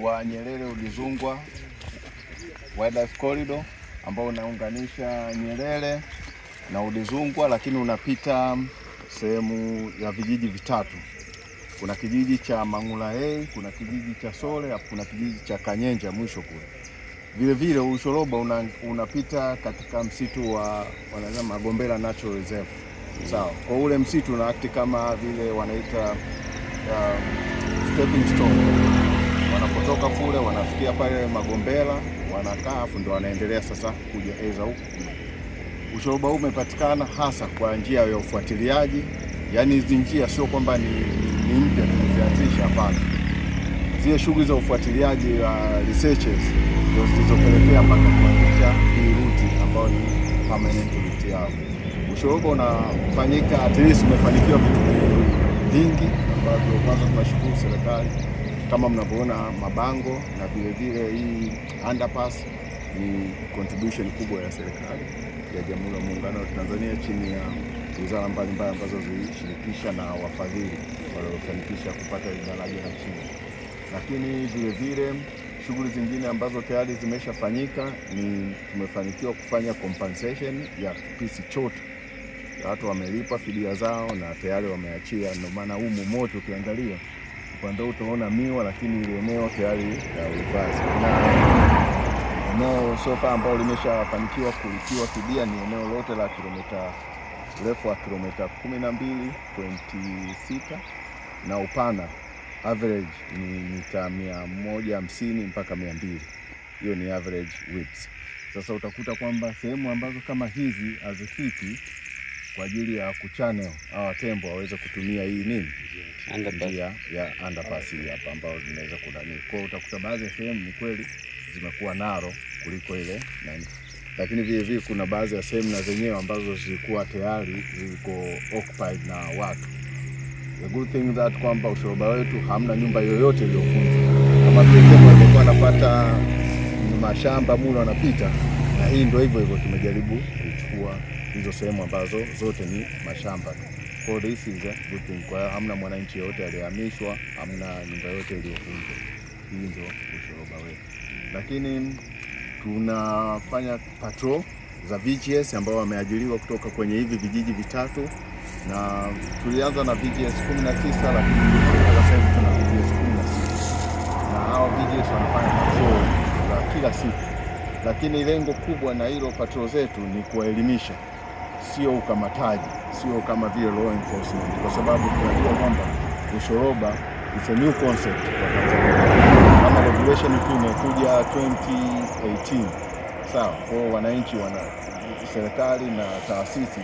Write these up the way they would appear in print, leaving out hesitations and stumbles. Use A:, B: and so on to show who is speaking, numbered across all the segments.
A: Wa Nyerere Udzungwa Wildlife Corridor ambao unaunganisha Nyerere na Udzungwa, lakini unapita sehemu ya vijiji vitatu. Kuna kijiji cha Mang'ula A, kuna kijiji cha Sole, alafu kuna kijiji cha Kanyenja mwisho kule. Vile vile ushoroba unapita katika msitu wa wanasema Magombela Natural Reserve. Sawa. Kwa ule msitu una act kama vile wanaita stepping stone. Wanapotoka kule wanafikia pale Magombela, wanakaa, afu ndo wanaendelea sasa kuja eza huku. Ushoroba huu umepatikana hasa kwa njia ya ufuatiliaji, yaani hizi njia sio kwamba ni mpya tumezianzisha, hapana. Zile shughuli za ufuatiliaji wa researches ndio zilizopelekea mpaka kuanzisha hii route ambayo ni permanent route yao. Ushoroba unafanyika, at least umefanikiwa vitu vingi ambavyo kwanza tunashukuru serikali kama mnavyoona mabango na vile vile hii underpass ni contribution kubwa ya serikali ya Jamhuri ya Muungano wa Tanzania chini ya wizara mbalimbali ambazo zilishirikisha na wafadhili waliofanikisha kupata daraja la chini. Lakini vile vile shughuli zingine ambazo tayari zimeshafanyika ni tumefanikiwa kufanya compensation ya kipisi chote, watu wamelipa fidia zao na tayari wameachia. Ndio maana humu moto ukiangalia upande huu utaona miwa, lakini ile eneo tayari ya uhifadhi na eneo so far ambalo limeshafanikiwa kulipiwa fidia ni eneo lote la kilomita, urefu wa kilomita 12.6 na upana average ni mita 150 mpaka 200. Hiyo ni average width. Sasa utakuta kwamba sehemu ambazo kama hizi hazifiki kwa ajili ya kuchannel hawa tembo waweze kutumia hii nini njia ya underpass hii hapa ambayo zinaweza kunani. Kwa hiyo utakuta baadhi ya sehemu ni kweli zimekuwa narrow kuliko ile nani, lakini vile vile kuna baadhi ya sehemu na zenyewe ambazo zilikuwa tayari ziko occupied na watu. The good thing that kwamba ushoroba wetu hamna nyumba yoyote iliyovunjwa, kama vile tembo walivyokuwa wanapata mashamba mule wanapita, na hii ndio hivyo hivyo, tumejaribu kuchukua hizo sehemu ambazo zote ni mashamba. Kwa this is a good thing. Kwa hiyo hamna mwananchi yoyote aliyehamishwa, hamna nyumba yoyote iliyovunjwa. Hii ndio ushoroba wetu, lakini tunafanya patrol za VGS ambao wameajiriwa kutoka kwenye hivi vijiji vitatu, na tulianza na VGS 19 lakini sasa hivi tuna VGS 16 na hao VGS wanafanya patrol za kila siku, lakini lengo kubwa na hilo patrol zetu ni kuwaelimisha, sio ukamataji, sio kama vile law enforcement, kwa sababu tunajua kwamba ushoroba is a new concept kwa Tanzania. Kama regulation tu imekuja 2018, sawa. Kwa hiyo wananchi, wana serikali na taasisi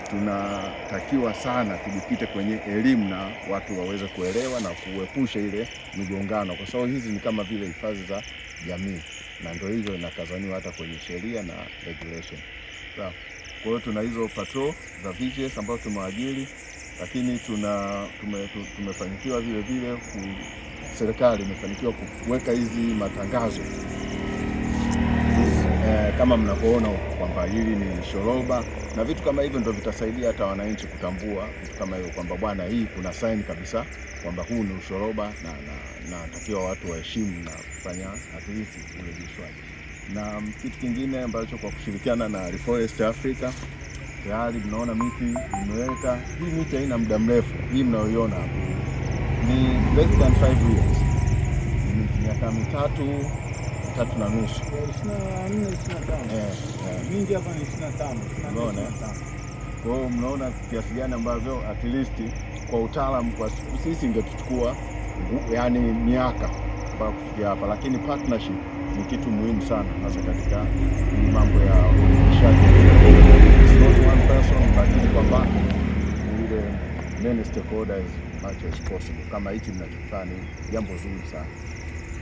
A: tunatakiwa sana tujikite kwenye elimu na watu waweze kuelewa na kuepusha ile migongano, kwa sababu hizi ni kama vile hifadhi za jamii, na ndio hivyo inakazaniwa hata kwenye sheria na regulation. Sawa. Kwa hiyo tuna hizo patrol za VGS ambazo tumewaajiri, lakini tumefanikiwa vile vile serikali imefanikiwa kuweka hizi matangazo kama mnavyoona kwamba hili ni shoroba na vitu kama hivyo ndio vitasaidia hata wananchi kutambua vitu kama hivyo kwamba bwana, hii kuna sign kabisa kwamba huu ni ushoroba na takiwa watu waheshimu na kufanya at least urejeshwaji. Na kitu kingine ambacho kwa kushirikiana na Reforest Africa tayari mnaona miti imeweka. Hii miti haina muda mrefu, hii mnayoiona hapo ni less than 5 years, ni miaka 3, 3.5.
B: 24, 25. Mingi hapa ni 25, 24,
A: Unaona?
B: 25.
A: Kwa hiyo mnaona kiasi gani ambavyo at least kwa utaalamu kwa sisi ingetuchukua yani miaka mpaka kufikia hapa, lakini partnership ni kitu muhimu sana, hasa katika hii mambo ya urejeshaji. It's not one person, lakini kwamba ile many stakeholders much as possible. Kama hichi mnachokifanya ni jambo zuri sana.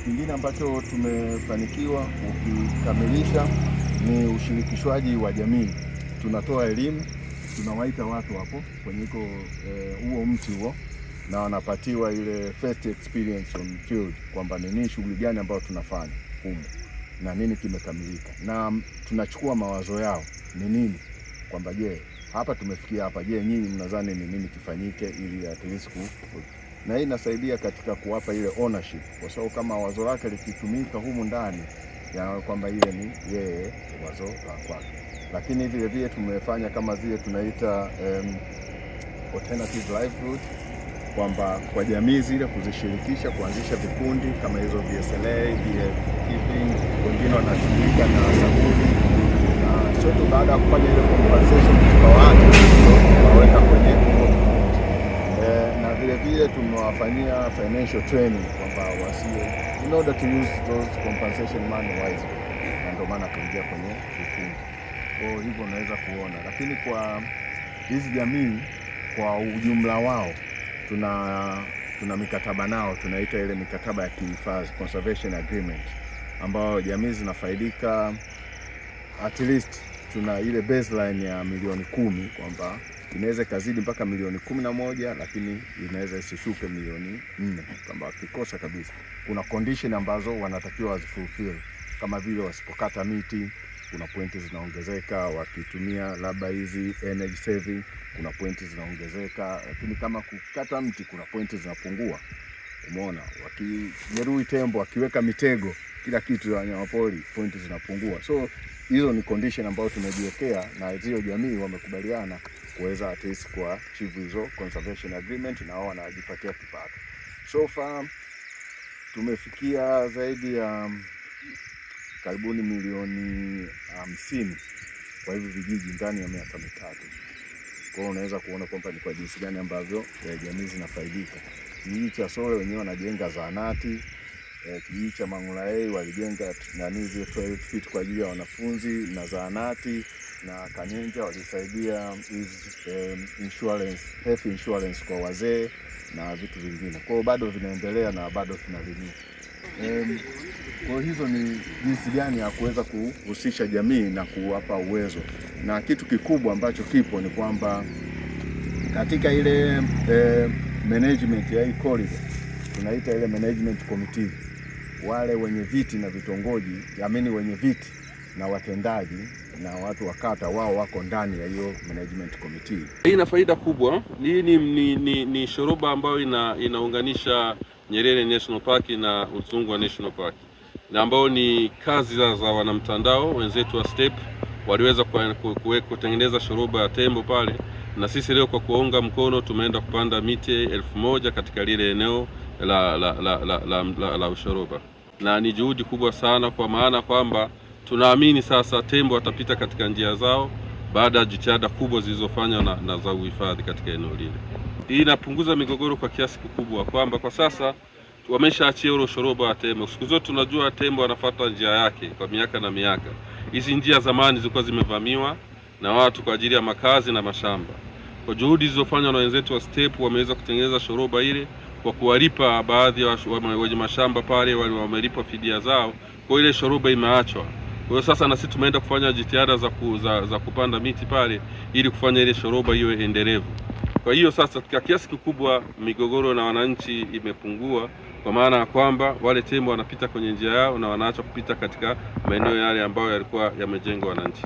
A: Kingine ambacho tumefanikiwa kukikamilisha ni ushirikishwaji wa jamii. Tunatoa elimu, tunawaita watu hapo kwenye iko huo mti huo, na wanapatiwa ile first experience on field kwamba ni nini, shughuli gani ambayo tunafanya humu na nini kimekamilika, na tunachukua mawazo yao ni nini, kwamba je, hapa tumefikia hapa, je, nyinyi mnadhani ni nini kifanyike ili at least Na hii inasaidia katika kuwapa ile ownership, kwa sababu kama wazo lake likitumika humu ndani ya kwamba ile ni yeye wazo la kwake. Lakini vile vile tumefanya kama zile tunaita alternative livelihood, kwamba kwa jamii zile kuzishirikisha kuanzisha vikundi kama hizo VSLA, keeping, wengine wanashughulika na sabuni, na sio tu baada ya kufanya ile compensation tukawaacha, tukaweka kwenye hivyo vikundi. Na vile vile tumewafanyia financial training kwamba wasiwe, in order to use those compensation money wisely, na ndio maana kuingia kwenye vikundi. Kwa hivyo unaweza kuona, lakini kwa hizi jamii kwa ujumla wao tuna mikataba nao, tunaita ile mikataba ya kihifadhi, conservation agreement, ambayo jamii zinafaidika. At least tuna ile baseline ya milioni 10, kwamba inaweza ikazidi mpaka milioni 11, lakini inaweza isishuke milioni 4, kwamba wakikosa kabisa, kuna condition ambazo wanatakiwa wazifulfill, kama vile wasipokata miti kuna pointi zinaongezeka, wakitumia labda hizi energy saving kuna pointi zinaongezeka, lakini kama kukata mti kuna pointi zinapungua. Umeona, wakijeruhi tembo, wakiweka mitego, kila kitu ya wanyamapori, pointi zinapungua. So hizo ni condition ambayo tumejiwekea na hizo jamii wamekubaliana kuweza at least kwa achieve hizo conservation agreement, na wao wanajipatia kipato. So far tumefikia zaidi ya karibuni milioni 50 kwa hivi vijiji ndani ya miaka 3. Kwa hiyo unaweza kuona kwamba ni kwa jinsi gani ambavyo jamii zinafaidika. Kijiji cha Sole wenyewe wanajenga zahanati, kijiji cha Mang'ula walijenga nani zile toilet pit kwa ajili ya wanafunzi na zahanati, na Kanyenja walisaidia hizi insurance, health insurance kwa wazee na vitu vingine. Kwa hiyo bado vinaendelea na bado tunalimia. Kwa hiyo hizo ni jinsi gani ya kuweza kuhusisha jamii na kuwapa uwezo, na kitu kikubwa ambacho kipo ni kwamba katika ile management ya hii corridor tunaita ile management committee, wale wenye viti na vitongoji, amini wenye viti na watendaji na watu wa kata, wao wako ndani ya hiyo management committee.
C: Hii ina faida kubwa. Hii ni shoroba ambayo inaunganisha Nyerere National Park na Udzungwa National Park, na ambao ni kazi za wanamtandao wenzetu wa STEP waliweza kutengeneza shoroba ya tembo pale, na sisi leo kwa kuwaunga mkono tumeenda kupanda miti 1000 katika lile eneo la ushoroba, na ni juhudi kubwa sana, kwa maana kwamba tunaamini sasa tembo watapita katika njia zao baada ya jitihada kubwa zilizofanywa na za uhifadhi katika eneo lile. Hii inapunguza migogoro kwa kiasi kikubwa, kwamba kwa sasa wameshaachia ule ushoroba wa tembo. Siku zote tunajua tembo anafuata njia yake kwa miaka na miaka. Hizi njia zamani zilikuwa zimevamiwa na watu kwa ajili ya makazi na mashamba. Kwa juhudi zilizofanywa na wenzetu wa STEP wameweza kutengeneza shoroba ile kwa kuwalipa baadhi ya wenye mashamba pale, wale wamelipwa fidia zao, kwa ile shoroba imeachwa. Kwa hiyo sasa na sisi tumeenda kufanya jitihada za kupanda miti pale ili kufanya ile shoroba iwe endelevu. Kwa hiyo sasa kwa kiasi kikubwa migogoro na wananchi imepungua, kwa maana ya kwamba wale tembo wanapita kwenye njia yao na wanaacha kupita katika maeneo yale ambayo yalikuwa yamejengwa wananchi.